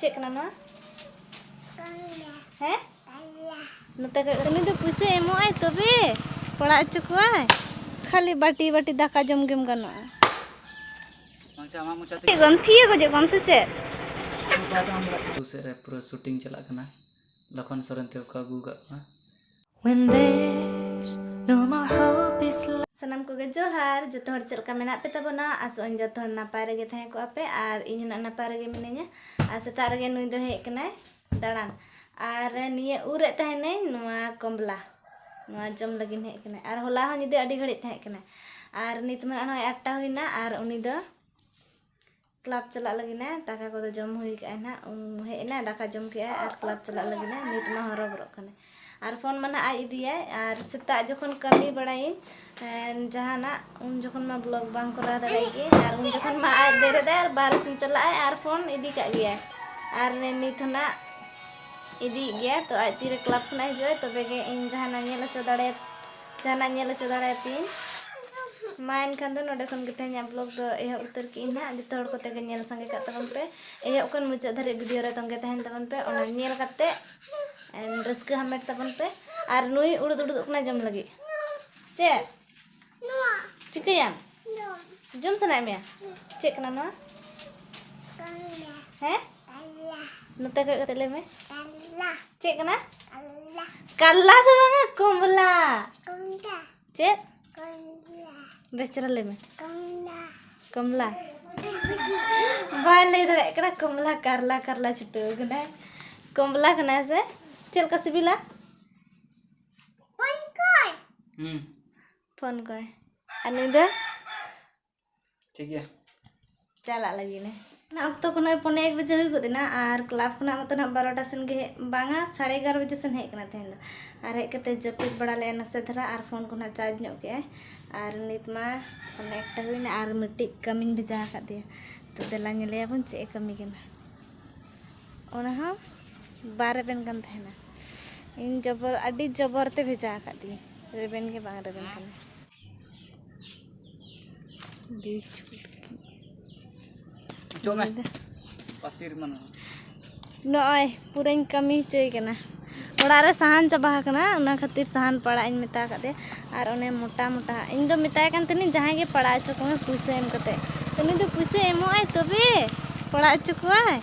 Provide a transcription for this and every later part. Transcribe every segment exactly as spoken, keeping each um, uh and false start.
ᱪᱮᱫ ᱠᱟᱱᱟ ᱱᱚᱣᱟ? ᱦᱮᱸ? ᱱᱚᱛᱮ ᱠᱷᱚᱡ ᱩᱱᱤ ᱫᱚ ᱯᱩᱭᱥᱟᱹ ᱮᱢᱚᱜ ᱟᱭ ᱛᱚᱵᱮ ᱯᱟᱲᱟᱜ ᱦᱚᱪᱚ ᱠᱚᱣᱟᱭ᱾ ᱠᱷᱟᱹᱞᱤ ᱵᱟᱹᱴᱤ ᱵᱟᱹᱴᱤ ᱫᱟᱠᱟ ᱡᱚᱢ ᱜᱮᱢ ᱜᱟᱱᱚᱜᱼᱟ᱾ ᱵᱟᱝ ᱪᱟ, ᱟᱢᱟᱜ ᱢᱚᱪᱟ ᱛᱮ ᱪᱮᱫ ᱜᱚᱢ ᱛᱷᱤᱭᱟᱹ ᱜᱚᱡᱚᱜ ᱜᱚᱢ ᱥᱮ ᱪᱮᱫ? ᱟᱹᱛᱩ ᱥᱮᱫ ᱨᱮ ᱯᱩᱨᱟᱹ ᱥᱩᱴᱤᱝ ᱪᱟᱞᱟᱜ ᱠᱟᱱᱟ᱾ ᱞᱚᱠᱷᱚᱱ ᱥᱚᱨᱮᱱ ᱛᱮᱠᱚ ᱟᱹᱜᱩ ᱟᱠᱟᱫ ᱠᱚᱣᱟ᱾ When there's no more hope is left. ᱥᱟᱱᱟᱢ ᱠᱚᱜᱮ ᱡᱚᱦᱟᱨ᱾ ᱡᱚᱛᱚ ᱦᱚᱲ ᱪᱮᱫ ᱞᱮᱠᱟ ᱢᱮᱱᱟᱜ ᱯᱮ ᱛᱟᱵᱚᱱᱟ? ᱟᱥᱚᱜ ᱟᱹᱧ ᱡᱚᱛᱚ ᱦᱚᱲ ᱱᱟᱯᱟᱭ ᱨᱮᱜᱮ ᱛᱟᱦᱮᱸ ᱠᱚᱜᱼᱟ ᱯᱮ, ᱟᱨ ᱤᱧ ᱦᱚᱸ ᱱᱟᱜ ᱱᱟᱯᱟᱭ ᱨᱮᱜᱮ ᱢᱤᱱᱟᱹᱧᱟ᱾ ᱟᱨ ᱥᱮᱛᱟᱜ ᱨᱮᱜᱮ ᱱᱩᱭ ᱫᱚ ᱦᱮᱡ ᱠᱟᱱᱟᱭ ᱫᱟᱬᱟᱱ, ᱟᱨ ᱱᱤᱭᱟᱹ ᱩᱨ ᱨᱮ ᱛᱟᱦᱮᱱᱟᱹᱧ ᱱᱚᱣᱟ ᱠᱚᱢᱞᱟ, ᱱᱚᱣᱟ ᱡᱚᱢ ᱞᱟᱹᱜᱤᱫ ᱦᱮᱡ ᱠᱟᱱᱟᱭ᱾ ᱟᱨ ᱦᱚᱞᱟ ᱦᱚᱸ ᱧᱤᱫᱟᱹ ᱟᱹᱰᱤ ᱜᱷᱟᱹᱲᱤᱡ ᱛᱟᱦᱮᱸ ᱠᱟᱱᱟᱭ, ᱟᱨ ᱱᱤᱛ ᱢᱟ ᱱᱚᱜᱼᱚᱭ ᱟᱴᱴᱟ ᱦᱩᱭᱱᱟ, ᱟᱨ ᱩᱱᱤ ᱫᱚ ᱠᱞᱟᱵᱽ ᱪᱟᱞᱟᱜ ᱞᱟᱹᱜᱤᱫ ᱮ, ᱫᱟᱠᱟ ᱠᱚᱫᱚ ᱡᱚᱢ ᱦᱩᱭ ᱠᱟᱜᱼᱟᱭ ᱱᱟᱦᱟᱜ᱾ ᱩᱢ ᱦᱮᱡ ᱮᱱᱟᱭ, ᱫᱟᱠᱟ ᱡᱚᱢ ᱠᱮᱜᱼᱟᱭ ᱟᱨ ᱠᱞᱟᱵᱽ ᱪᱟᱞᱟᱜ ᱞᱟᱹᱜᱤᱫ ᱮ᱾ ᱱᱤᱛ ᱢᱟ ᱦᱚᱨᱚᱵᱚᱨᱚᱜ ᱠᱟᱱᱟᱭ᱾ ᱟᱨ ᱯᱷᱳᱱ ᱢᱟ ᱱᱟᱦᱟᱜ ᱟᱡ ᱤᱫᱤᱭᱟᱭ, ᱟᱨ ᱥᱮᱛᱟᱜ ᱡᱚᱠᱷᱚᱱ ᱠᱟᱹᱢᱤ ᱵᱟᱲᱟᱭᱟᱹᱧ, ᱮᱸ, ᱡᱟᱦᱟᱱᱟᱜ, ᱩᱱ ᱡᱚᱠᱷᱚᱱ ᱢᱟ ᱵᱞᱚᱜ ᱵᱟᱝ ᱠᱚᱨᱟᱣ ᱫᱟᱲᱮᱭᱟᱜ ᱜᱮ᱾ ᱟᱨ ᱩᱱ ᱡᱚᱠᱷᱚᱱ ᱢᱟ ᱟᱡ ᱵᱮᱨᱮᱫᱟᱭ ᱟᱨ ᱵᱟᱨᱦᱮ ᱥᱮᱱ ᱪᱟᱞᱟᱜᱼᱟᱭ ᱟᱨ ᱯᱷᱳᱱ ᱤᱫᱤ ᱠᱟᱜ ᱜᱮᱭᱟᱭ᱾ ᱟᱨ ᱱᱤᱛ ᱦᱚᱸ ᱱᱟᱜ ᱤᱫᱤᱭᱮᱫ ᱜᱮᱭᱟ᱾ ᱛᱚ ᱟᱡ ᱛᱤᱨᱮ ᱠᱞᱟᱵᱽ ᱠᱷᱚᱱᱟᱜ ᱦᱤᱡᱩᱜᱼᱟᱭ, ᱛᱚᱵᱮ ᱜᱮ ᱤᱧ ᱡᱟᱦᱟᱱᱟᱜ ᱧᱮᱞ ᱦᱚᱪᱚ ᱫᱟᱲᱮ-, ᱡᱟᱦᱟᱱᱟᱜ ᱧᱮᱞ ᱦᱚᱪᱚ ᱫᱟᱲᱮᱭᱟᱯᱮᱭᱟᱹᱧ᱾ ᱢᱟ ᱮᱱᱠᱷᱟᱱ ᱫᱚ ᱱᱚᱰᱮ ᱠᱷᱚᱱ ᱜᱮ ᱛᱮᱦᱮᱧᱟᱜ ᱵᱞᱚᱜ ᱫᱚ ᱮᱦᱚᱵ ᱩᱛᱟᱹᱨ ᱠᱮᱜᱼᱟᱹᱧ ᱱᱟᱦᱟᱜ᱾ ᱡᱚᱛᱚ ᱦᱚᱲ ᱠᱚᱛᱮ ᱜᱮ ᱧᱮᱞ ᱥᱟᱸᱜᱮ ᱠᱟᱜ ᱛᱟᱵᱚᱱ ᱯᱮ᱾ ᱮᱦᱚᱵ ᱠᱷᱚᱱ ᱢᱩᱪᱟᱹᱫ ᱫᱷᱟᱹᱨᱤᱡ ᱵᱷᱤᱰᱤᱭᱳ ᱨᱮ ᱛᱚᱸᱜᱮ ᱛᱟᱦᱮᱱ ᱛᱟᱵᱚᱱ ᱯᱮ᱾ ᱚᱱᱟ ᱧᱮᱞ ᱠᱟᱛᱮ, ᱮᱸ, ᱨᱟᱹᱥᱠᱟᱹ ᱦᱟᱢᱮᱴ ᱛᱟᱵᱚᱱ ᱯᱮ᱾ ᱟᱨ ᱱᱩᱭ ᱩᱲᱩᱫ ᱩᱲᱩᱫᱚᱜ ᱠᱟᱱᱟᱭ ᱡᱚᱢ ᱞᱟᱹᱜᱤᱫ᱾ ᱪᱮᱫ? ᱪᱤᱠᱟᱹᱭᱟᱢ? ᱡᱚᱢ ᱥᱟᱱᱟᱭᱮᱫ ᱢᱮᱭᱟ? ᱪᱮᱫ ᱠᱟᱱᱟ ᱱᱚᱣᱟ? ᱦᱮᱸ? ᱱᱚᱛᱮ ᱠᱚᱭᱚᱜ ᱠᱟᱛᱮ ᱞᱟᱹᱭ ᱢᱮ᱾ ᱪᱮᱫ ᱠᱟᱱᱟ? ᱠᱟᱞᱞᱟ ᱫᱚ ᱵᱟᱝᱟ, ᱠᱚᱢᱞᱟ᱾ ᱪᱮᱫ? ᱵᱮᱥ ᱪᱮᱦᱨᱟ ᱞᱟᱹᱭ ᱢᱮ᱾ ᱠᱚᱢᱞᱟ᱾ ᱵᱟᱭ ᱞᱟᱹᱭ ᱫᱟᱲᱮᱭᱟᱜ ᱠᱟᱱᱟ, ᱠᱚᱢᱞᱟ, ᱠᱟᱨᱞᱟ, ᱠᱟᱨᱞᱟ ᱪᱷᱩᱴᱟᱹᱣ ᱠᱟᱱᱟᱭ᱾ ᱠᱚᱢᱞᱟ ᱠᱟᱱᱟᱭ ᱥᱮ? ᱪᱮᱫ ᱞᱮᱠᱟ ᱥᱤᱵᱤᱞᱟ? ᱦᱩᱸ᱾ ᱯᱷᱳᱱ ᱠᱚᱭ᱾ ᱟᱨ ᱱᱩᱭ ᱫᱚ? ᱴᱷᱤᱠ ᱜᱮᱭᱟ᱾ ᱪᱟᱞᱟᱜ ᱞᱟᱹᱜᱤᱫ ᱮ᱾ ᱚᱱᱟ ᱚᱠᱛᱚ ᱠᱚ ᱱᱚᱜᱼᱚᱭ ᱯᱚᱱᱮ ᱮᱠ ᱵᱟᱡᱮ ᱦᱩᱭ ᱜᱚᱫ ᱮᱱᱟ, ᱟᱨ ᱠᱞᱟᱵᱽ ᱠᱷᱚᱱᱟᱜ ᱢᱟᱛᱚ ᱱᱟᱦᱟᱜ ᱵᱟᱨᱚᱴᱟ ᱥᱮᱱ ᱜᱮ ᱦᱮᱡ, ᱵᱟᱝᱟ, ᱥᱟᱲᱮ ᱮᱜᱟᱨᱚ ᱵᱟᱡᱮ ᱥᱮᱱ ᱦᱮᱡ ᱠᱟᱱᱟ ᱛᱮᱦᱮᱧ ᱫᱚ᱾ ᱟᱨ ᱦᱮᱡ ᱠᱟᱛᱮ ᱡᱟᱹᱯᱤᱫ ᱵᱟᱲᱟ ᱞᱮᱜᱼᱟᱭ ᱱᱟᱥᱮ ᱫᱷᱟᱨᱟ, ᱟᱨ ᱯᱷᱳᱱ ᱠᱚ ᱱᱟᱦᱟᱜ ᱪᱟᱨᱡᱽ ᱧᱚᱜ ᱠᱮᱜᱼᱟᱭ᱾ ᱟᱨ ᱱᱤᱛ ᱢᱟ ᱯᱚᱱᱮ ᱮᱠᱴᱟ ᱦᱩᱭᱱᱟ, ᱟᱨ ᱢᱤᱫᱴᱤᱡ ᱠᱟᱹᱢᱤᱧ ᱵᱷᱮᱡᱟ ᱟᱠᱟᱫᱮᱭᱟ᱾ ᱛᱚ ᱫᱮᱞᱟ ᱧᱮᱞᱮᱭᱟᱵᱚᱱ ᱪᱮᱫ ᱮ ᱠᱟᱹᱢᱤ ᱠᱟᱱᱟ᱾ ᱚᱱᱟ ᱦᱚᱸ ᱵᱟᱭ ᱨᱮᱵᱮᱱ ᱠᱟᱱ ᱛᱟᱦᱮᱱᱟ᱾ ᱤᱧ ᱡᱚᱵᱚᱨ, ᱟᱹᱰᱤ ᱡᱚᱵᱚᱨ ᱛᱮ ᱵᱷᱮᱡᱟ ᱟᱠᱟᱫᱤᱧ, ᱨᱮᱵᱮᱱ ᱜᱮ ᱵᱟᱝ ᱨᱮᱵᱮᱱ ᱠᱟᱱᱟ᱾ ᱟᱹᱰᱤ ᱡᱷᱩᱴ᱾ ᱚᱪᱚᱜ ᱢᱮ᱾ ᱯᱟᱹᱥᱤᱨ ᱢᱟᱱᱮ᱾ ᱱᱚᱜᱼᱚᱭ ᱯᱩᱨᱟᱹᱧ ᱠᱟᱹᱢᱤ ᱦᱚᱪᱚᱭ ᱠᱟᱱᱟ᱾ ᱚᱲᱟᱜ ᱨᱮ ᱥᱟᱦᱟᱱ ᱪᱟᱵᱟ ᱟᱠᱟᱱᱟ, ᱚᱱᱟ ᱠᱷᱟᱹᱛᱤᱨ ᱥᱟᱦᱟᱱ ᱯᱟᱲᱟᱜ ᱤᱧ ᱢᱮᱛᱟ ᱟᱠᱟᱫᱮᱭᱟ᱾ ᱟᱨ ᱚᱱᱮ ᱢᱚᱴᱟ ᱢᱚᱴᱟ ᱤᱧ ᱫᱚ ᱢᱮᱛᱟᱭ ᱠᱟᱱ ᱛᱟᱦᱮᱱᱤᱧ, ᱡᱟᱦᱟᱸᱭ ᱜᱮ ᱯᱟᱲᱟᱜ ᱦᱚᱪᱚ ᱠᱚᱢᱮ ᱯᱩᱭᱥᱟᱹ ᱮᱢ ᱠᱟᱛᱮ᱾ ᱩᱱᱤ ᱫᱚ ᱯᱩᱭᱥᱟᱹ ᱮᱢᱚᱜ ᱟᱭ ᱛᱚᱵᱮ ᱯᱟᱲᱟᱜ ᱦᱚᱪᱚ ᱠᱚᱣᱟᱭ᱾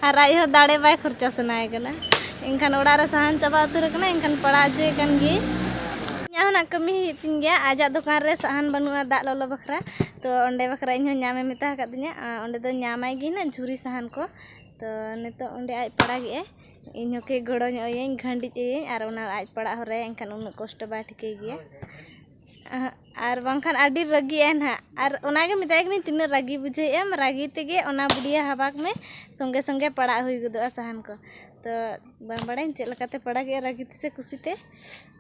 ᱟᱨ ᱟᱡ ᱦᱚᱸ ᱫᱟᱲᱮ ᱵᱟᱭ ᱠᱷᱚᱨᱪᱟ ᱥᱟᱱᱟᱭᱮ ᱠᱟᱱᱟ᱾ ᱮᱱᱠᱷᱟᱱ ᱚᱲᱟᱜ ᱨᱮ ᱥᱟᱦᱟᱱ ᱪᱟᱵᱟ ᱩᱛᱟᱹᱨ ᱟᱠᱟᱱᱟ, ᱮᱱᱠᱷᱟᱱ ᱯᱟᱲᱟᱜ ᱦᱚᱪᱚᱭᱮ ᱠᱟᱱ ᱜᱤᱭᱟᱹᱧ᱾ ᱤᱧᱟᱹᱜ ᱦᱚᱸ ᱱᱟᱜ ᱠᱟᱹᱢᱤ ᱦᱩᱭᱩᱜ ᱛᱤᱧ ᱜᱮᱭᱟ, ᱟᱡᱟᱜ ᱫᱚᱠᱟᱱ ᱨᱮ ᱥᱟᱦᱟᱱ ᱵᱟᱹᱱᱩᱜᱼᱟ ᱫᱟᱜ ᱞᱚᱞᱚ ᱵᱟᱠᱷᱨᱟ, ᱛᱚ ᱚᱸᱰᱮ ᱵᱟᱠᱷᱨᱟ ᱤᱧ ᱦᱚᱸ ᱧᱟᱢᱮ ᱢᱮᱛᱟ ᱟᱠᱟᱫᱤᱧᱟ᱾ ᱟᱨ ᱚᱸᱰᱮ ᱫᱚ ᱧᱟᱢᱟᱭ ᱜᱮ ᱱᱟᱜ ᱡᱷᱩᱨᱤ ᱥᱟᱦᱟᱱ ᱠᱚ᱾ ᱛᱚ ᱱᱤᱛᱚᱜ ᱚᱸᱰᱮ ᱟᱡ ᱯᱟᱲᱟᱜᱮᱜᱼᱟᱭ, ᱤᱧ ᱦᱚᱸ ᱠᱟᱹᱡ ᱜᱚᱲᱚ ᱧᱚᱜ ᱟᱹᱭᱟᱹᱧ, ᱜᱷᱟᱹᱱᱰᱤᱡ ᱟᱹᱭᱟᱹᱧ, ᱟᱨ ᱚᱱᱟ ᱟᱡ ᱯᱟᱲᱟᱜ ᱦᱚᱨ ᱨᱮ ᱮᱱᱠᱷᱟᱱ ᱩᱱᱟᱹᱜ ᱠᱚᱥᱴᱚ ᱵᱟᱭ ᱴᱷᱤᱠᱟᱹᱭ ᱜᱮᱭᱟ᱾ ᱟᱨ ᱵᱟᱝᱠᱷᱟᱱ ᱟᱹᱰᱤ ᱨᱟᱹᱜᱤᱜᱼᱟᱭ ᱱᱟᱦᱟᱜ᱾ ᱟᱨ ᱚᱱᱟᱜᱮ ᱢᱮᱛᱟᱭ ᱠᱟᱹᱱᱟᱹᱧ, "ᱛᱤᱱᱟᱹᱜ ᱨᱟᱹᱜᱤ ᱵᱩᱡᱷᱟᱹᱣᱮᱫ ᱟᱢ, ᱨᱟᱹᱜᱤ ᱛᱮᱜᱮ ᱚᱱᱟ ᱵᱩᱰᱤᱭᱟᱹ ᱦᱟᱵᱟᱠ ᱢᱮ, ᱥᱚᱸᱜᱮ ᱥᱚᱸᱜᱮ ᱯᱟᱲᱟᱜ ᱦᱩᱭ ᱜᱚᱫᱚᱜᱼᱟ ᱥᱟᱦᱟᱱ ᱠᱚ᱾" ᱛᱚ ᱵᱟᱝ ᱵᱟᱲᱟᱭᱟᱹᱧ ᱪᱮᱫ ᱞᱮᱠᱟᱛᱮ ᱯᱟᱲᱟᱜᱮᱜᱼᱟ, ᱨᱟᱹᱜᱤ ᱛᱮᱥᱮ ᱠᱩᱥᱤᱛᱮ᱾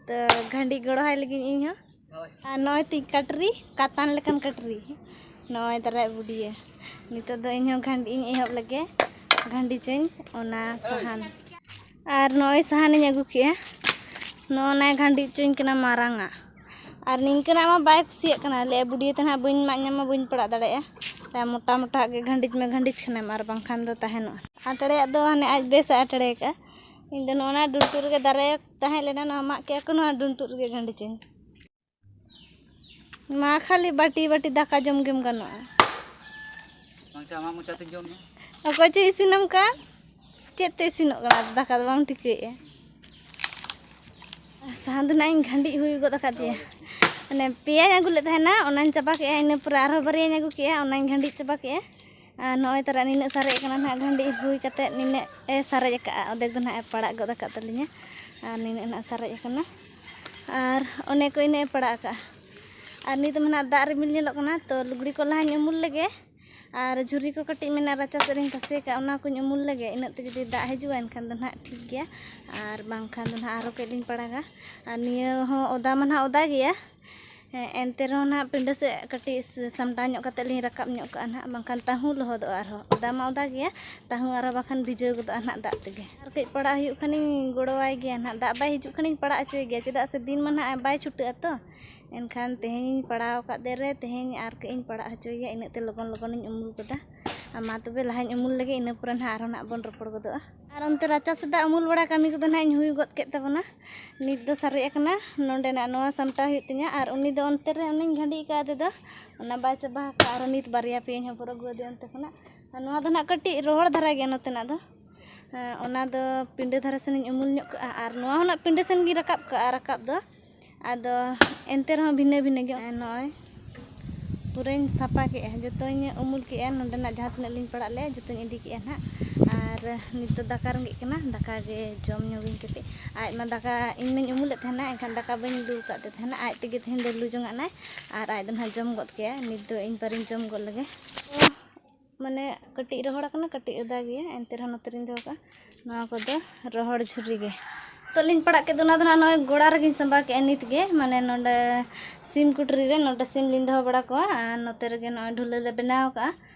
ᱛᱚ ᱜᱷᱟᱹᱱᱰᱤ ᱜᱚᱲᱚ ᱟᱭ ᱞᱟᱹᱜᱤᱫ ᱤᱧ ᱦᱚᱸ᱾ ᱟᱨ ᱱᱚᱜᱼᱚᱭ ᱛᱤᱧ ᱠᱟᱴᱨᱤ, ᱠᱟᱛᱟᱱ ᱞᱮᱠᱟᱱ ᱠᱟᱴᱨᱤ, ᱱᱚᱜᱼᱚᱭ ᱛᱟᱨᱟᱭ ᱵᱩᱰᱤᱭᱟᱹ᱾ ᱱᱤᱛᱚᱜ ᱫᱚ ᱤᱧ ᱦᱚᱸ ᱜᱷᱟᱹᱱᱰᱤ ᱤᱧ ᱮᱦᱚᱵ ᱞᱮᱜᱮ, ᱜᱷᱟᱹᱱᱰᱤ ᱪᱚᱧ ᱚᱱᱟ ᱥᱟᱦᱟᱱ᱾ ᱟᱨ ᱱᱚᱜᱼᱚᱭ ᱥᱟᱦᱟᱱᱤᱧ ᱟᱹᱜᱩ ᱠᱮᱜᱼᱟ, ᱱᱚᱜᱼᱚ ᱱᱟᱭ ᱜᱷᱟᱹᱱᱰᱤ ᱪᱚᱧ ᱠᱟᱱᱟ ᱢᱟᱨᱟᱝ ᱟᱜ᱾ ᱟᱨ ᱱᱤᱝᱠᱟᱹᱱᱟᱜ ᱢᱟ ᱵᱟᱭ ᱠᱩᱥᱤᱭᱟᱜ ᱠᱟᱱᱟ, ᱞᱟᱹᱭᱟ, "ᱵᱩᱰᱤᱭᱟᱹ ᱛᱮ ᱱᱟᱦᱟᱜ ᱵᱟᱹᱧ ᱢᱟᱜ ᱧᱟᱢᱟ, ᱵᱟᱹᱧ ᱯᱟᱲᱟᱜ ᱫᱟᱲᱮᱭᱟᱜᱼᱟ, ᱢᱚᱴᱟ ᱢᱚᱴᱟ ᱜᱮ ᱜᱷᱟᱹᱱᱰᱤᱡ ᱢᱮ, ᱜᱷᱟᱹᱱᱰᱤᱡ ᱠᱷᱟᱱᱮᱢ, ᱟᱨ ᱵᱟᱝᱠᱷᱟᱱ ᱫᱚ ᱛᱟᱦᱮᱱᱚᱜᱼᱟ᱾" ᱟᱴᱟᱲᱮᱭᱟᱜ ᱫᱚ ᱦᱟᱱᱮ ᱟᱡ ᱵᱮᱥ ᱮ ᱟᱴᱟᱲᱮ ᱠᱟᱜᱼᱟ᱾ ᱤᱧ ᱫᱚ ᱱᱚᱜᱼᱚ ᱱᱟ ᱰᱩᱱᱴᱩ ᱨᱮᱜᱮ ᱫᱟᱨᱮ ᱛᱟᱦᱮᱸ ᱞᱮᱱᱟ, ᱱᱚᱣᱟ ᱢᱟᱜ ᱠᱮᱜᱼᱟ ᱠᱚ, ᱱᱚᱣᱟ ᱰᱩᱱᱴᱩ ᱨᱮᱜᱮ ᱜᱷᱟᱹᱱᱰᱤ ᱪᱚᱧ᱾ ᱢᱟ ᱠᱷᱟᱹᱞᱤ ᱵᱟᱹᱴᱤ ᱵᱟᱹᱴᱤ ᱫᱟᱠᱟ ᱡᱚᱢ ᱜᱮᱢ ᱜᱟᱱᱚᱜᱼᱟ᱾ ᱵᱟᱝ ᱪᱟ ᱟᱢᱟᱜ ᱢᱚᱪᱟᱛᱮ ᱡᱚᱢ ᱢᱮ᱾ ᱚᱠᱚᱭ ᱪᱚ ᱤᱥᱤᱱᱟᱢ ᱠᱟᱱ? ᱪᱮᱫ ᱛᱮ ᱤᱥᱤᱱᱚᱜ ᱠᱟᱱᱟ ᱫᱟᱠᱟ ᱫᱚ ᱵᱟᱢ ᱴᱷᱤᱠᱟᱹᱭᱮᱫᱼᱟ? ᱥᱟᱦᱟᱱ ᱫᱚ ᱱᱟᱜ ᱤᱧ ᱜᱷᱟᱹᱱᱰᱤᱡ ᱦᱩᱭ ᱜᱚᱫ ᱟᱠᱟᱫᱮᱭᱟ᱾ ᱢᱟᱱᱮ ᱯᱮᱭᱟᱧ ᱟᱹᱜᱩ ᱞᱮᱫ ᱛᱟᱦᱮᱱᱟ, ᱚᱱᱟᱧ ᱪᱟᱵᱟ ᱠᱮᱜᱼᱟ, ᱤᱱᱟᱹ ᱯᱚᱨᱮ ᱟᱨᱦᱚᱸ ᱵᱟᱨᱭᱟᱧ ᱟᱹᱜᱩ ᱠᱮᱜᱼᱟ, ᱚᱱᱟᱧ ᱜᱷᱟᱹᱱᱰᱤᱡ ᱪᱟᱵᱟ ᱠᱮᱜᱼᱟ᱾ ᱟᱨ ᱱᱚᱜᱼᱚᱭ ᱛᱟᱨᱟ ᱱᱤᱱᱟᱹᱜ ᱥᱟᱨᱮᱡ ᱟᱠᱟᱱᱟ ᱱᱟᱦᱟᱜ, ᱜᱷᱟᱹᱱᱰᱤ ᱦᱩᱭ ᱠᱟᱛᱮᱫ ᱱᱤᱱᱟᱹᱜ ᱮ ᱥᱟᱨᱮᱡ ᱟᱠᱟᱫᱼᱟ, ᱚᱨᱫᱷᱮᱠ ᱫᱚ ᱱᱟᱦᱟᱜ ᱮ ᱯᱟᱲᱟᱜ ᱜᱚᱫ ᱟᱠᱟᱫ ᱛᱟᱹᱞᱤᱧᱟ᱾ ᱟᱨ ᱱᱤᱱᱟᱹᱜ ᱱᱟᱦᱟᱜ ᱥᱟᱨᱮᱡ ᱟᱠᱟᱱᱟ, ᱟᱨ ᱚᱱᱮ ᱠᱚ ᱤᱱᱟᱹᱜ ᱮ ᱯᱟᱲᱟᱜ ᱟᱠᱟᱫᱼᱟ᱾ ᱟᱨ ᱱᱤᱛ ᱢᱟ ᱱᱟᱦᱟᱜ ᱫᱟᱜ ᱨᱤᱢᱤᱞ ᱧᱮᱞᱚᱜ ᱠᱟᱱᱟ, ᱛᱚ ᱞᱩᱜᱽᱲᱤ ᱠᱚ ᱞᱟᱦᱟᱧ ᱩᱢᱩᱞ ᱞᱮᱜᱮ, ᱟᱨ ᱡᱷᱩᱨᱤ ᱠᱚ ᱠᱟᱹᱴᱤᱡ ᱢᱮᱱᱟᱜᱼᱟ ᱨᱟᱪᱟ ᱥᱮᱫ ᱨᱤᱧ ᱛᱟᱥᱮ ᱟᱠᱟᱫᱼᱟ, ᱚᱱᱟ ᱠᱚᱧ ᱩᱢᱩᱞ ᱞᱮᱜᱮ᱾ ᱤᱱᱟᱹᱜ ᱛᱮ ᱡᱩᱫᱤ ᱫᱟᱜ ᱦᱤᱡᱩᱜᱼᱟ ᱮᱱᱠᱷᱟᱱ ᱫᱚ ᱱᱟᱦᱟᱜ ᱴᱷᱤᱠ ᱜᱮᱭᱟ, ᱟᱨ ᱵᱟᱝᱠᱷᱟᱱ ᱫᱚ ᱱᱟᱦᱟᱜ ᱟᱨᱦᱚᱸ ᱠᱟᱹᱡ ᱞᱤᱧ ᱯᱟᱲᱟᱜᱟ᱾ ᱟᱨ ᱱᱤᱭᱟᱹ ᱦᱚᱸ ᱚᱫᱟ ᱢᱟ ᱱᱟᱦᱟᱜ ᱚᱫᱟ ᱜᱮᱭᱟ, ᱦᱮᱸ, ᱮᱱᱛᱮ ᱨᱮᱦᱚᱸ ᱱᱟᱦᱟᱜ ᱯᱤᱸᱰᱟᱹ ᱥᱮᱫ ᱠᱟᱹᱴᱤᱡ ᱥᱟᱢᱴᱟᱣ ᱧᱚᱜ ᱠᱟᱛᱮᱫ ᱞᱤᱧ ᱨᱟᱠᱟᱵ ᱧᱚᱜ ᱠᱟᱜᱼᱟ ᱱᱟᱦᱟᱜ, ᱵᱟᱝᱠᱷᱟᱱ ᱛᱟᱹᱦᱩ ᱞᱚᱦᱚᱫᱚᱜᱼᱟ ᱟᱨᱦᱚᱸ᱾ ᱚᱫᱟ ᱢᱟ ᱚᱫᱟ ᱜᱮᱭᱟ, ᱛᱟᱹᱦᱩ ᱟᱨᱦᱚᱸ ᱵᱟᱠᱷᱟᱱ ᱵᱷᱤᱡᱟᱹᱣ ᱜᱚᱫᱚᱜᱼᱟ ᱱᱟᱦᱟᱜ ᱫᱟᱜ ᱛᱮᱜᱮ᱾ ᱟᱨ ᱠᱟᱹᱡ ᱯᱟᱲᱟᱜ ᱦᱩᱭᱩᱜ ᱠᱷᱟᱱᱤᱧ ᱜᱚᱲᱚᱣᱟᱭ ᱜᱮᱭᱟ ᱱᱟᱦᱟᱜ, ᱫᱟᱜ ᱵᱟᱭ ᱦᱤᱡᱩᱜ ᱠᱷᱟᱱᱤᱧ ᱯᱟᱲᱟᱜ ᱦᱚᱪᱚᱭ ᱜᱮᱭᱟ, ᱪᱮᱫᱟᱜ ᱥᱮ ᱫᱤᱱ ᱢᱟ ᱱᱟᱦᱟᱜ ᱵᱟᱭ ᱪᱷᱩᱴᱟᱹᱜᱼᱟ ᱛᱚ᱾ ᱮᱱᱠᱷᱟᱱ ᱛᱮᱦᱮᱧᱤᱧ ᱯᱟᱲᱟᱣ ᱟᱠᱟᱫ ᱫᱮ ᱨᱮ, ᱛᱮᱦᱮᱧ ᱟᱨ ᱠᱟᱹᱡ ᱤᱧ ᱯᱟᱲᱟᱜ ᱦᱚᱪᱚᱭᱮᱭᱟ, ᱤᱱᱟᱹᱜ ᱛᱮ ᱞᱚᱜᱚᱱ ᱞᱚᱜᱚᱱᱤᱧ ᱩᱢᱩᱞ ᱜᱚᱫᱟ᱾ ᱟᱨ ᱢᱟ ᱛᱚᱵᱮ, ᱞᱟᱦᱟᱧ ᱩᱢᱩᱞ ᱞᱮᱜᱮ, ᱤᱱᱟᱹ ᱯᱚᱨᱮ ᱱᱟᱦᱟᱜ ᱟᱨᱦᱚᱸ ᱱᱟᱦᱟᱜ ᱵᱚᱱ ᱨᱚᱯᱚᱲ ᱜᱚᱫᱚᱜᱼᱟ᱾ ᱟᱨ ᱚᱱᱛᱮ ᱨᱟᱪᱟ ᱥᱮᱫᱟᱜ ᱩᱢᱩᱞ ᱵᱟᱲᱟ ᱠᱟᱹᱢᱤ ᱠᱚᱫᱚ ᱱᱟᱦᱟᱜ ᱤᱧ ᱦᱩᱭ ᱜᱚᱫ ᱠᱮᱫ ᱛᱟᱵᱚᱱᱟ᱾ ᱱᱤᱛ ᱫᱚ ᱥᱟᱨᱮᱡ ᱟᱠᱟᱱᱟ, ᱱᱚᱸᱰᱮᱱᱟᱜ ᱱᱚᱣᱟ ᱥᱟᱢᱴᱟᱣ ᱦᱩᱭᱩᱜ ᱛᱤᱧᱟᱹ᱾ ᱟᱨ ᱩᱱᱤ ᱫᱚ ᱚᱱᱛᱮ ᱨᱮ ᱚᱱᱮᱧ ᱜᱷᱟᱺᱰᱤ ᱟᱠᱟᱫ ᱛᱮᱫᱚ, ᱚᱱᱟ ᱵᱟᱭ ᱪᱟᱵᱟ ᱟᱠᱟᱫᱼᱟ᱾ ᱟᱨᱦᱚᱸ ᱱᱤᱛ ᱵᱟᱨᱭᱟ ᱯᱮᱭᱟᱧ ᱦᱚᱯᱚᱨ ᱟᱹᱜᱩ ᱟᱫᱮᱭᱟ ᱚᱱᱛᱮ ᱠᱷᱚᱱᱟᱜ᱾ ᱟᱨ ᱱᱚᱣᱟ ᱫᱚ ᱱᱟᱦᱟᱜ ᱠᱟᱹᱴᱤᱡ ᱨᱚᱦᱚᱲ ᱫᱷᱟᱨᱟ ᱜᱮᱭᱟ ᱱᱚᱛᱮᱱᱟᱜ ᱫᱚ᱾ ᱦᱮᱸ, ᱚᱱᱟ ᱫᱚ ᱯᱤᱸᱰᱟᱹ ᱫᱷᱟᱨᱮ ᱥᱮᱱᱤᱧ ᱩᱢᱩᱞ ᱧᱚᱜ ᱠᱟᱜᱼᱟ, ᱟᱨ ᱱᱚᱣᱟ ᱦᱚᱸ ᱱᱟᱜ ᱯᱤᱸᱰᱟᱹ ᱥᱮᱱ ᱜᱤᱧ ᱨᱟᱠᱟᱵ ᱠᱟᱜᱼᱟ ᱨᱟᱠᱟᱵ ᱫᱚ᱾ ᱟᱫᱚ ᱮᱱᱛᱮ ᱨᱮᱦᱚᱸ ᱵᱷᱤᱱᱟᱹ ᱵᱷᱤᱱᱟᱹ ᱜᱮ᱾ ᱱᱚᱜᱼᱚᱭ ᱯᱩᱨᱟᱹᱧ ᱥᱟᱯᱷᱟ ᱠᱮᱜᱼᱟ, ᱡᱚᱛᱚᱧ ᱩᱢᱩᱞ ᱠᱮᱜᱼᱟ, ᱱᱚᱸᱰᱮᱱᱟᱜ ᱡᱟᱦᱟᱸ ᱛᱤᱱᱟᱹᱜ ᱞᱤᱧ ᱯᱟᱲᱟᱜ ᱞᱮᱜᱼᱟ ᱡᱚᱛᱚᱧ ᱤᱫᱤ ᱠᱮᱜᱼᱟ ᱱᱟᱜ᱾ ᱟᱨ ᱱᱤᱛ ᱫᱚ ᱫᱟᱠᱟ ᱨᱮᱸᱜᱮᱡ ᱠᱟᱱᱟ, ᱫᱟᱠᱟ ᱜᱮ ᱡᱚᱢ ᱧᱚᱜᱤᱧ ᱠᱟᱹᱴᱤᱡ᱾ ᱟᱡ ᱢᱟ ᱫᱟᱠᱟ, ᱤᱧ ᱢᱟᱧ ᱩᱢᱩᱞᱮᱫ ᱛᱟᱦᱮᱱᱟ, ᱮᱱᱠᱷᱟᱱ ᱫᱟᱠᱟ ᱵᱟᱹᱧ ᱞᱩ ᱟᱠᱟᱫ ᱛᱮ ᱛᱟᱦᱮᱱᱟ, ᱟᱡ ᱛᱮᱜᱮ ᱛᱮᱦᱮᱧ ᱫᱚ ᱞᱩ ᱡᱚᱝᱟᱜ ᱱᱟᱭ᱾ ᱟᱨ ᱟᱡ ᱫᱚ ᱱᱟᱦᱟᱜ ᱡᱚᱢ ᱜᱚᱫ ᱠᱮᱜᱼᱟᱭ, ᱱᱤᱛ ᱫᱚ ᱤᱧ ᱯᱟᱹᱨᱤᱧ ᱡᱚᱢ ᱜᱚᱫ ᱞᱮᱜᱮ᱾ ᱢᱟᱱᱮ ᱠᱟᱹᱴᱤᱡ ᱨᱚᱦᱚᱲ ᱟᱠᱟᱱᱟ, ᱠᱟᱹᱴᱤᱡ ᱚᱫᱟ ᱜᱮᱭᱟ, ᱮᱱᱛᱮ ᱨᱮᱦᱚᱸ ᱱᱚᱛᱮ ᱨᱤᱧ ᱫᱚᱦᱚ ᱠᱟᱜᱼᱟ᱾ ᱱᱚᱣᱟ ᱠᱚᱫᱚ ᱨᱚᱦᱚᱲ ᱡᱷᱩᱨᱤ ᱜᱮ᱾ ᱱᱤᱛᱚᱜ ᱞᱤᱧ ᱯᱟᱲᱟᱜ ᱠᱮᱫ ᱫᱚ, ᱚᱱᱟ ᱫᱚ ᱱᱟᱜ ᱱᱚᱜᱼᱚᱭ ᱜᱚᱲᱟ ᱨᱮᱜᱮᱧ ᱥᱟᱸᱵᱟᱣ ᱠᱮᱜᱼᱟ ᱱᱤᱛ ᱜᱮ᱾ ᱢᱟᱱᱮ ᱱᱚᱰᱮ ᱥᱤᱢ ᱠᱩᱴᱨᱤ ᱨᱮ ᱱᱚᱰᱮ ᱥᱤᱢ ᱞᱤᱧ ᱫᱚᱦᱚ ᱵᱟᱲᱟ ᱠᱚᱣᱟ, ᱟᱨ ᱱᱚᱛᱮ ᱨᱮᱜᱮ ᱱᱚᱜᱼᱚᱭ ᱰᱷᱩᱞᱟᱹ ᱞᱮ ᱵᱮᱱᱟᱣ ᱠᱟᱜᱼᱟ᱾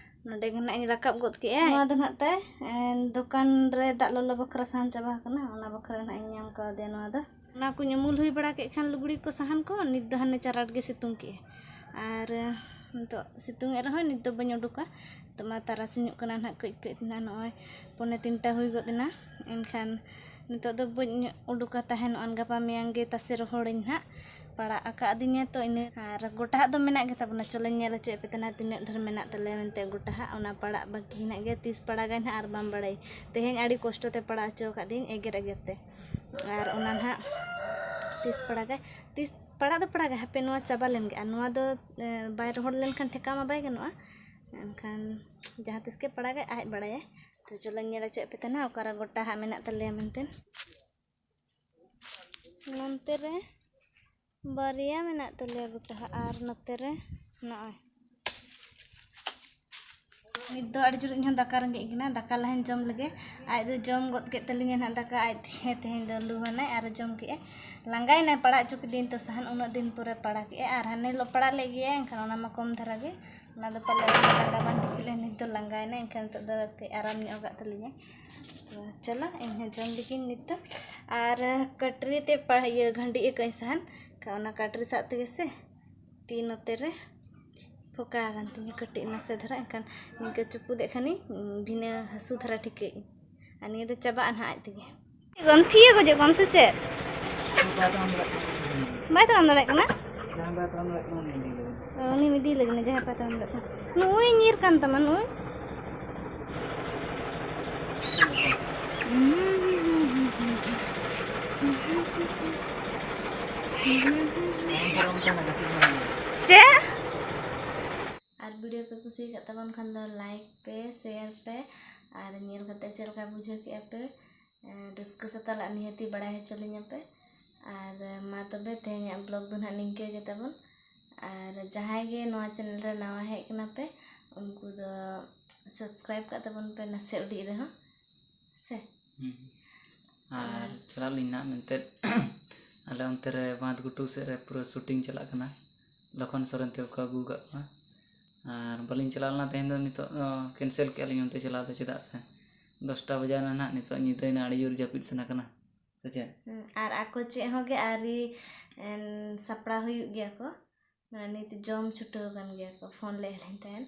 ᱱᱚᱰᱮ ᱜᱮ ᱱᱟᱜ ᱤᱧ ᱨᱟᱠᱟᱵ ᱜᱚᱫ ᱠᱮᱜᱼᱟ᱾ ᱱᱚᱣᱟ ᱫᱚ ᱱᱟᱜ ᱛᱟᱭ, ᱮᱸ, ᱫᱚᱠᱟᱱ ᱨᱮ ᱫᱟᱜ ᱞᱚᱞᱚ ᱵᱟᱠᱷᱨᱟ ᱥᱟᱦᱟᱱ ᱪᱟᱵᱟ ᱟᱠᱟᱱᱟ, ᱚᱱᱟ ᱵᱟᱠᱷᱨᱟ ᱱᱟᱜ ᱤᱧ ᱧᱟᱢ ᱠᱟᱣᱫᱮᱭᱟ ᱱᱚᱣᱟ ᱫᱚ᱾ ᱚᱱᱟ ᱠᱚᱧ ᱩᱢᱩᱞ ᱦᱩᱭ ᱵᱟᱲᱟ ᱠᱮᱫ ᱠᱷᱟᱱ ᱞᱩᱜᱽᱲᱤ ᱠᱚ ᱥᱟᱦᱟᱱ ᱠᱚ, ᱱᱤᱛ ᱫᱚ ᱦᱟᱱᱮ ᱪᱟᱨᱟᱴ ᱜᱮ ᱥᱤᱛᱩᱝ ᱠᱮᱜᱼᱟ᱾ ᱟᱨ ᱱᱤᱛᱚᱜ ᱥᱤᱛᱩᱝ ᱮᱫ ᱨᱮᱦᱚᱸ ᱱᱤᱛ ᱫᱚ ᱵᱟᱹᱧ ᱩᱰᱩᱠᱟ᱾ ᱱᱤᱛᱚᱜ ᱢᱟ ᱛᱟᱨᱟᱥᱤᱧᱚᱜ ᱠᱟᱱᱟ ᱱᱟᱦᱟᱜ, ᱠᱟᱹᱡ ᱠᱟᱹᱡ ᱱᱟᱦᱟᱜ ᱱᱚᱜᱼᱚᱭ ᱯᱚᱱᱮ ᱛᱤᱱᱴᱟ ᱦᱩᱭ ᱜᱚᱫ ᱮᱱᱟ᱾ ᱮᱱᱠᱷᱟᱱ ᱱᱤᱛᱚᱜ ᱫᱚ ᱵᱟᱹᱧ ᱩᱰᱩᱠᱟ ᱛᱟᱦᱮᱱᱚᱜᱼᱟ, ᱜᱟᱯᱟ ᱢᱮᱭᱟᱝ ᱜᱮ ᱛᱟᱥᱮ ᱨᱚᱦᱚᱲᱟᱹᱧ ᱱᱟᱦᱟᱜ᱾ ᱯᱟᱲᱟᱜ ᱟᱠᱟᱫᱤᱧᱟ ᱛᱚ ᱤᱱᱟᱹ᱾ ᱟᱨ ᱜᱚᱴᱟ ᱦᱟᱜ ᱫᱚ ᱢᱮᱱᱟᱜ ᱜᱮ ᱛᱟᱵᱚᱱᱟ, ᱪᱚᱞᱚᱧ ᱧᱮᱞ ᱦᱚᱪᱚᱭᱮᱫ ᱯᱮ ᱛᱟᱦᱮᱱᱟ ᱛᱤᱱᱟᱹᱜ ᱰᱷᱮᱨ ᱢᱮᱱᱟᱜ ᱛᱟᱞᱮᱭᱟ ᱢᱮᱱᱛᱮ᱾ ᱜᱚᱴᱟ ᱦᱟᱜ ᱚᱱᱟ ᱯᱟᱲᱟᱜ ᱵᱟᱹᱠᱤ ᱦᱮᱱᱟᱜ ᱜᱮᱭᱟ, ᱛᱤᱥ ᱯᱟᱲᱟᱜᱟᱭ ᱱᱟᱦᱟᱜ ᱟᱨ ᱵᱟᱢ ᱵᱟᱲᱟᱭ᱾ ᱛᱮᱦᱮᱧ ᱟᱹᱰᱤ ᱠᱚᱥᱴᱚ ᱛᱮ ᱯᱟᱲᱟᱜ ᱦᱚᱪᱚ ᱟᱠᱟᱫᱤᱧ ᱮᱜᱮᱨ ᱮᱜᱮᱨ ᱛᱮ᱾ ᱟᱨ ᱚᱱᱟ ᱱᱟᱦᱟᱜ ᱛᱤᱥ ᱯᱟᱲᱟᱜᱟᱭ, ᱛᱤᱥ ᱯᱟᱲᱟᱜ ᱫᱚ ᱯᱟᱲᱟᱜᱟᱭ, ᱦᱟᱯᱮ ᱱᱚᱣᱟ ᱪᱟᱵᱟ ᱞᱮᱱ ᱜᱮ᱾ ᱟᱨ ᱱᱚᱣᱟ ᱫᱚ, ᱮ, ᱵᱟᱭ ᱨᱚᱦᱚᱲ ᱞᱮᱱᱠᱷᱟᱱ ᱴᱷᱮᱠᱟᱣ ᱢᱟ ᱵᱟᱭ ᱜᱟᱱᱚᱜᱼᱟ᱾ ᱮᱱᱠᱷᱟᱱ ᱡᱟᱦᱟᱸ ᱛᱤᱥ ᱜᱮ ᱯᱟᱲᱟᱜᱟᱭ, ᱟᱡ ᱵᱟᱲᱟᱭᱟᱭ᱾ ᱛᱚ ᱪᱚᱞᱚᱧ ᱧᱮᱞ ᱦᱚᱪᱚᱭᱮᱫ ᱯᱮ ᱛᱟᱦᱮᱱᱟ ᱚᱠᱟᱨᱮ ᱜᱚᱴᱟ ᱦᱟᱸᱜ ᱢᱮᱱᱟᱜ ᱛᱟᱞᱮᱭᱟ ᱢᱮᱱᱛᱮ᱾ ᱱᱚᱱᱛᱮ ᱨᱮ ᱵᱟᱨᱭᱟ ᱢᱮᱱᱟᱜ ᱛᱟᱞᱮᱭᱟ ᱜᱚᱴᱟ ᱦᱟᱸᱜ, ᱟᱨ ᱱᱚᱛᱮ ᱨᱮ ᱱᱚᱜᱼᱚᱭ᱾ ᱱᱤᱛ ᱫᱚ ᱟᱹᱰᱤ ᱡᱳᱨ ᱤᱧ ᱦᱚᱸ ᱫᱟᱠᱟ ᱨᱮᱸᱜᱮᱡ ᱠᱟᱱᱟ, ᱫᱟᱠᱟ ᱞᱟᱦᱟᱧ ᱡᱚᱢ ᱞᱮᱜᱮ᱾ ᱟᱡ ᱫᱚ ᱡᱚᱢ ᱜᱚᱫ ᱠᱮᱫ ᱛᱟᱹᱞᱤᱧᱟ ᱱᱟᱦᱟᱜ ᱫᱟᱠᱟ, ᱟᱡ ᱛᱮᱜᱮ ᱛᱮᱦᱮᱧ ᱫᱚ ᱞᱩ ᱟᱱᱟᱭ ᱟᱨ ᱡᱚᱢ ᱠᱮᱜᱼᱟᱭ᱾ ᱞᱟᱸᱜᱟᱭᱮᱱᱟᱭ, ᱯᱟᱲᱟᱜ ᱦᱚᱪᱚ ᱠᱮᱫᱮᱭᱟᱹᱧ ᱛᱚ ᱥᱟᱦᱟᱱ, ᱩᱱᱟᱹᱜ ᱫᱤᱱ ᱯᱚᱨᱮ ᱯᱟᱲᱟᱜ ᱠᱮᱜᱼᱟᱭ᱾ ᱟᱨ ᱦᱟᱱᱮ ᱦᱤᱞᱳᱜ ᱯᱟᱲᱟᱜ ᱞᱮᱫ ᱜᱮᱭᱟᱭ, ᱮᱱᱠᱷᱟᱱ ᱚᱱᱟ ᱢᱟ ᱠᱚᱢ ᱫᱷᱟᱨᱟ ᱜᱮ, ᱚᱱᱟ ᱫᱚ ᱯᱟᱞᱮ ᱞᱟᱸᱜᱟ ᱵᱟᱝ ᱴᱷᱤᱠ ᱞᱮᱱ, ᱱᱤᱛ ᱫᱚ ᱞᱟᱸᱜᱟᱭᱮᱱᱟᱭ, ᱮᱱᱠᱷᱟᱱ ᱱᱤᱛᱚᱜ ᱫᱚ ᱠᱟᱹᱡ ᱟᱨᱟᱢ ᱧᱚᱜ ᱟᱠᱟᱫ ᱛᱟᱹᱞᱤᱧᱟᱭ᱾ ᱛᱚ ᱪᱚᱞᱚ, ᱤᱧ ᱦᱚᱸ ᱡᱚᱢ ᱞᱮᱜᱤᱧ ᱱᱤᱛ ᱫᱚ᱾ ᱟᱨ ᱠᱟᱹᱴᱨᱤ ᱛᱮ ᱯᱟ-, ᱤᱭᱟᱹ, ᱜᱷᱟᱺᱰᱤ ᱟᱠᱟᱫᱟᱹᱧ ᱥᱟᱦᱟᱱ᱾ ᱚᱱᱟ ᱠᱟᱴᱨᱤ ᱥᱟᱵ ᱛᱮᱜᱮ ᱥᱮ ᱛᱤ ᱱᱚᱛᱮ ᱨᱮ ᱯᱷᱚᱠᱟ ᱟᱠᱟᱱ ᱛᱤᱧᱟᱹ ᱠᱟᱹᱴᱤᱡ ᱱᱟᱥᱮ ᱫᱷᱟᱨᱟ, ᱮᱱᱠᱷᱟᱱ ᱱᱤᱝᱠᱟᱹ ᱪᱩᱯᱩᱫᱮᱜ ᱠᱷᱟᱱᱤᱧ ᱵᱷᱤᱱᱟᱹ ᱦᱟᱹᱥᱩ ᱫᱷᱟᱨᱟ ᱴᱷᱤᱠᱟᱹᱭᱟᱹᱧ᱾ ᱟᱨ ᱱᱤᱭᱟᱹ ᱫᱚ ᱪᱟᱵᱟᱜᱼᱟ ᱱᱟᱦᱟᱜ ᱟᱡ ᱛᱮᱜᱮ᱾ ᱜᱚᱢ ᱛᱷᱤᱭᱟᱹ ᱜᱚᱡᱚᱜ ᱜᱚᱢ ᱥᱮ ᱪᱮᱫ? ᱵᱟᱭ ᱛᱟᱲᱟᱢ ᱫᱟᱲᱮᱭᱟᱜ ᱠᱟᱱᱟ᱾ ᱚ, ᱩᱱᱤᱢ ᱤᱫᱤ ᱞᱟᱹᱜᱤᱫ ᱡᱟᱦᱟᱸᱭ ᱯᱟᱛᱟᱢ ᱞᱟᱹᱜᱤᱫ᱾ ᱱᱩᱭ ᱧᱤᱨ ᱠᱟᱱ ᱛᱟᱢᱟ ᱱᱩᱭ᱾ ᱪᱮᱫ? ᱟᱨ video ᱯᱮ ᱠᱩᱥᱤ ᱟᱠᱟᱫ ᱛᱟᱵᱚᱱ ᱠᱷᱟᱱ ᱫᱚ like ᱯᱮ, share ᱯᱮ, ᱟᱨ ᱧᱮᱞ ᱠᱟᱛᱮ ᱪᱮᱫ ᱞᱮᱠᱟ ᱵᱩᱡᱷᱟᱹᱣ ᱠᱮᱫᱼᱟ ᱯᱮ, ᱨᱟᱹᱥᱠᱟᱹ ᱥᱟᱛᱟᱞᱟᱜ ᱱᱤᱦᱟᱹᱛᱤ ᱵᱟᱲᱟᱭ ᱦᱚᱪᱚ ᱞᱤᱧᱟ ᱯᱮ᱾ ᱟᱨ ᱢᱟ ᱛᱚᱵᱮ ᱛᱮᱦᱮᱧᱟᱜ vlog ᱫᱚ ᱱᱟᱦᱟᱜ ᱱᱤᱝᱠᱟᱹ ᱜᱮ ᱛᱟᱵᱚᱱ᱾ ᱟᱨ ᱡᱟᱦᱟᱸᱭ ᱜᱮ ᱱᱚᱣᱟ channel ᱨᱮ ᱱᱟᱣᱟ ᱦᱮᱡ ᱠᱟᱱᱟ ᱯᱮ, ᱩᱱᱠᱩ ᱫᱚ subscribe ᱠᱟᱜ ᱛᱟᱵᱚᱱ ᱯᱮ ᱱᱟᱥᱮ ᱩᱰᱤᱡ ᱨᱮᱦᱚᱸ ᱥᱮ᱾ ᱦᱩᱸ᱾ ᱟᱨ ᱪᱟᱞᱟᱜ ᱞᱤᱧ ᱱᱟᱜ ᱢᱮᱱᱛᱮ ᱟᱞᱮ ᱚᱱᱛᱮ ᱨᱮ ᱵᱟᱸᱫᱽ ᱜᱷᱩᱴᱩ ᱥᱮᱫ ᱨᱮ ᱯᱩᱨᱟᱹ shooting ᱪᱟᱞᱟᱜ ᱠᱟᱱᱟ᱾ ᱞᱚᱠᱷᱚᱱ ᱥᱚᱨᱮᱱ ᱛᱮᱠᱚ ᱟᱹᱜᱩ ᱟᱠᱟᱫ ᱠᱚᱣᱟ᱾ ᱟᱨ ᱵᱟᱹᱞᱤᱧ ᱪᱟᱞᱟᱣ ᱞᱮᱱᱟ ᱛᱮᱦᱮᱧ ᱫᱚ, ᱱᱤᱛᱚᱜ ᱫᱚ cancel ᱠᱮᱜᱼᱟ ᱞᱤᱧ ᱚᱱᱛᱮ ᱪᱟᱞᱟᱣ ᱫᱚ, ᱪᱮᱫᱟᱜ ᱥᱮ ᱫᱚᱥᱴᱟ ᱵᱟᱡᱟᱣ ᱮᱱᱟ ᱱᱟᱜ, ᱱᱤᱛᱚᱜ ᱧᱤᱫᱟᱹᱭᱮᱱᱟ, ᱟᱹᱰᱤ ᱡᱳᱨ ᱡᱟᱹᱯᱤᱫ ᱥᱟᱱᱟ ᱠᱟᱱᱟ᱾ ᱥᱮ ᱪᱮᱫ? ᱦᱩᱸ, ᱟᱨ ᱟᱠᱚ ᱪᱮᱫ ᱦᱚᱸ ᱜᱮ ᱟᱹᱣᱨᱤ, ᱮᱱ, ᱥᱟᱯᱲᱟᱣ ᱦᱩᱭᱩᱜ ᱜᱮᱭᱟ ᱠᱚ᱾ ᱢᱟᱱᱮ ᱱᱤᱛ ᱡᱚᱢ ᱪᱷᱩᱴᱟᱹᱣ ᱟᱠᱟᱱ ᱜᱮᱭᱟ ᱠᱚ, ᱯᱷᱳᱱ ᱞᱮᱫ ᱞᱤᱧ ᱛᱟᱦᱮᱸᱫ᱾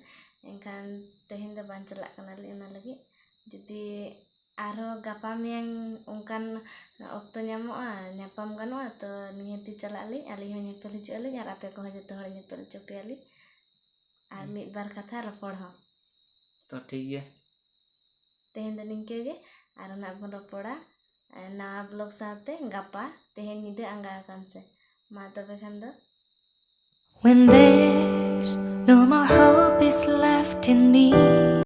ᱮᱱᱠᱷᱟᱱ ᱛᱮᱦᱮᱧ ᱫᱚ ᱵᱟᱝ ᱪᱟᱞᱟᱜ ᱠᱟᱱᱟᱞᱤᱧ ᱚᱱᱟ ᱞᱟᱹᱜᱤᱫ᱾ ᱡᱩᱫᱤ ᱟᱨᱦᱚᱸ ᱜᱟᱯᱟ ᱢᱮᱭᱟᱝ ᱚᱱᱠᱟᱱ ᱚᱠᱛᱚ ᱧᱟᱢᱚᱜᱼᱟ, ᱧᱟᱯᱟᱢ ᱜᱟᱱᱚᱜᱼᱟ, ᱛᱚ ᱱᱤᱦᱟᱹᱛᱤ ᱪᱟᱞᱟᱜ ᱟᱹᱞᱤᱧ, ᱟᱹᱞᱤᱧ ᱦᱚᱸ ᱧᱮᱯᱮᱞ ᱦᱤᱡᱩᱜ ᱟᱹᱞᱤᱧ ᱟᱨ ᱟᱯᱮ ᱠᱚᱦᱚᱸ ᱡᱚᱛᱚ ᱦᱚᱲ ᱧᱮᱯᱮᱞ ᱦᱚᱪᱚ ᱯᱮᱭᱟᱞᱤᱧ᱾ ᱟᱨ ᱦᱩᱸ᱾ ᱢᱤᱫ ᱵᱟᱨ ᱠᱟᱛᱷᱟ ᱨᱚᱯᱚᱲ ᱦᱚᱸ᱾ ᱛᱚ ᱴᱷᱤᱠ ᱜᱮᱭᱟ᱾ ᱛᱮᱦᱮᱧ ᱫᱚ ᱱᱤᱝᱠᱟᱹ ᱜᱮ, ᱟᱨᱦᱚᱸ ᱱᱟᱜ ᱵᱚᱱ ᱨᱚᱯᱚᱲᱟ, ᱮ, ᱱᱟᱣᱟ vlog ᱥᱟᱶᱛᱮ ᱜᱟᱯᱟ, ᱛᱮᱦᱮᱧ ᱧᱤᱫᱟᱹ ᱟᱸᱜᱟ ᱟᱠᱟᱱ ᱥᱮ᱾ ᱢᱟ ᱛᱚᱵᱮ ᱠᱷᱟᱱ ᱫᱚ᱾ When there's no more hope is left in me,